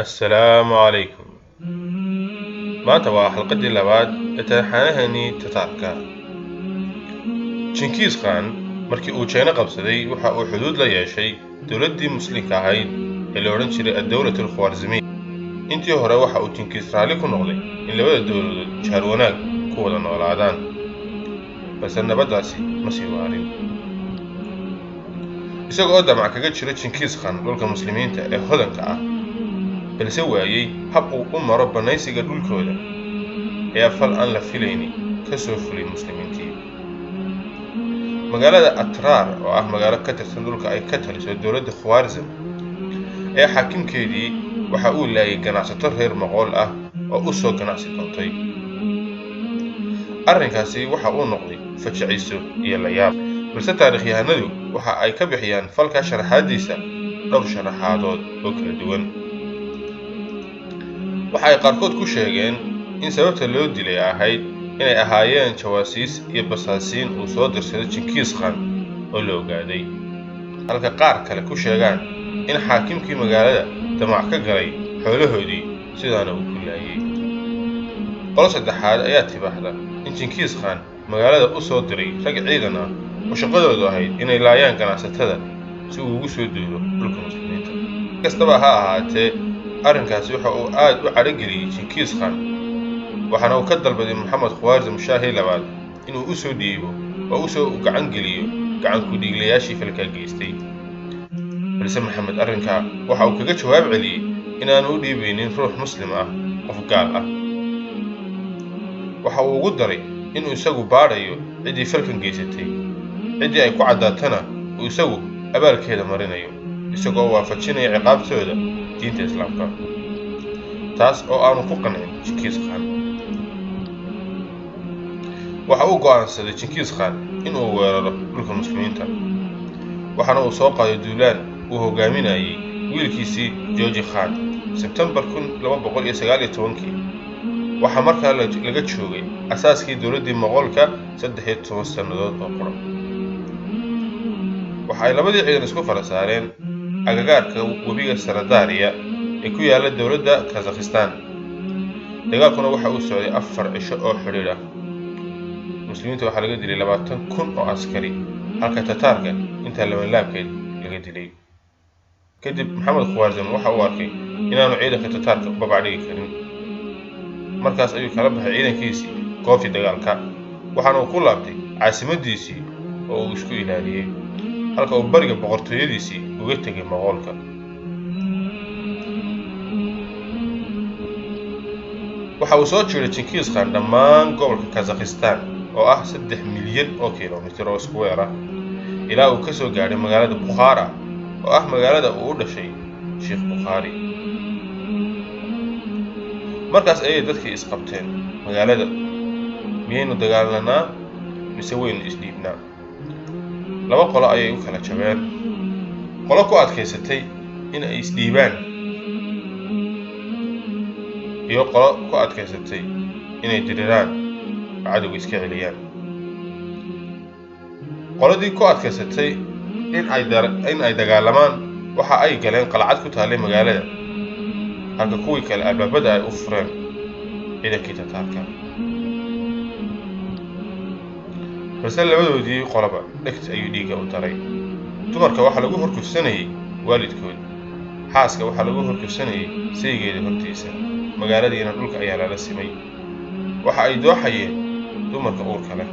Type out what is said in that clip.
Assalaamu calaykum. Maanta waa xalqadii labaad ee taxanahani Tataarka. Jinkiis Khan markii uu Jeyne qabsaday, waxa uu xuduud la yeeshay dowladdii Muslimka ahayd ee la odhan jiray Addowlat Alkhwaarzimiya. Intii hore waxa uu Jinkiis raalli ku noqday in labada dowladood jaar wanaag ku wada noolaadaan, balse nabaddaasi ma sii waarin. Isaga oo damac kaga jiro Jinkiis Khan dhulka Muslimiinta ee hodanka ah, balse waayey hab uu u maro bannaysiga dhulkooda, ayaa fal aan la filayni ka soo fulay Muslimiintii. Magaalada Atraar, oo ah magaalo ka tirsan dhulka ay ka taliso dowladda Khwaarzam, ayaa xaakimkeedii waxa uu laayay ganacsato reer Maqool ah oo u soo ganacsi doontay. Arrinkaasi waxa uu noqday fajiciso iyo layaab, balse taariikhyahanadu waxa ay ka bixiyaan falka sharaxaadiisa dhowr sharaxaadood oo kala duwan. Waxa ay qaarkood ku sheegeen in sababta loo dilay ahayd inay ahaayeen jawaasiis iyo basaasiin uu soo dirsaday Jinkiis Khan oo la ogaaday, halka qaar kale ku sheegaan in xaakimkii magaalada damac ka galay xoolahoodii, sidaana uu ku laayay. Qolo saddexaad ayaa tibaaxda in Jinkiis Khan magaalada u soo diray rag ciidan ah oo shaqadoodu ahayd inay laayaan ganacsatada si uu ugu soo duulo dhulka Muslimiinta. Kastaba ha ahaatee, arrinkaasi waxa uu aad u cadhogeliyey Jinkiis Khan, waxaana uu ka dalbaday Maxamed Khwaarzam Shaahii labaad inuu u soo dhiibo oo usoo gacan geliyo gacan ku-dhiiglayaashii falkaa geystay. Balse Maxamed arrinkaa waxa uu kaga jawaab celiyey inaanu u dhiibaynin ruux Muslim ah qof gaal ah. Waxa uu ugu daray inuu isagu baadhayo ciddii falkan geysatay, ciddii ay ku caddaatana uu isagu abaalkeeda marinayo, isagoo waafajinaya ciqaabtooda diinta Islaamka, taas oo aanu ku qancin Jinkiis Khan. Waxa uu go'aansaday Jinkiis Khan inuu weeraro dhulka Muslimiinta, waxaana uu soo qaaday duulaan uu hogaaminayay wiilkiisii Georgi Khan Sebtembar 1219-kii. Waxaa markaa laga joogay asaaskii dowladdii Moqolka 13 sannadood oo qura. Waxa ay labadii ciidan isku fara saareen agagaarka webiga Saradaariya ee ku yaala dowladda Kazakhistan. Dagaalkuna waxa uu socday 4 cisho oo xidhiidh ah. Muslimiinta waxaa laga dilay 20,000 oo askari, halka Tataarka intaa labanlaabkeed laga dilay. Kadib Maxamed Khwaarzam waxa uu arkay inaanu ciidanka Tataarka u babacdhigi karin. Markaas ayuu kala baxay ciidankiisii goobtii dagaalka, waxaana uu ku laabtay caasimadiisii oo uu isku ilaaliyey, halka uu bariga boqortooyadiisii uga tegay Moqoolka. Waxa uu soo jiiray Jinkiis Khan dhammaan gobolka Kazakhistan oo ah 3 milyan oo kilomitir oo iskuweer ah, ilaa uu ka soo gaadhay magaalada Bukhaara, oo ah magaalada uu u dhashay Sheikh Bukhaari. Markaas ayay dadkii isqabteen magaalada: miyaynu dagaalanaa mise waynu isdhiibnaa? Laba qolo ayay u kala jabeen: qolo ku adkaysatay in ay isdhiibaan iyo qolo ku adkaysatay inay diriraan oo cadowga iska celiyaan. Qoladii ku adkaysatay in ay dagaalamaan waxa ay galeen qalcad ku taallay magaalada, halka kuwii kale albaabada ay u fureen ciidankii Tataarka. Balse labadoodii qoloba dhegta ayuu dhiigga u daray. Dumarka waxaa lagu horkufsanayay waalidkood, xaaska waxaa lagu horkufsanayay saygeeda hortiisa, magaaladiina dhulka ayaa lala simay. Waxa ay dooxayeen dumarka uurka leh.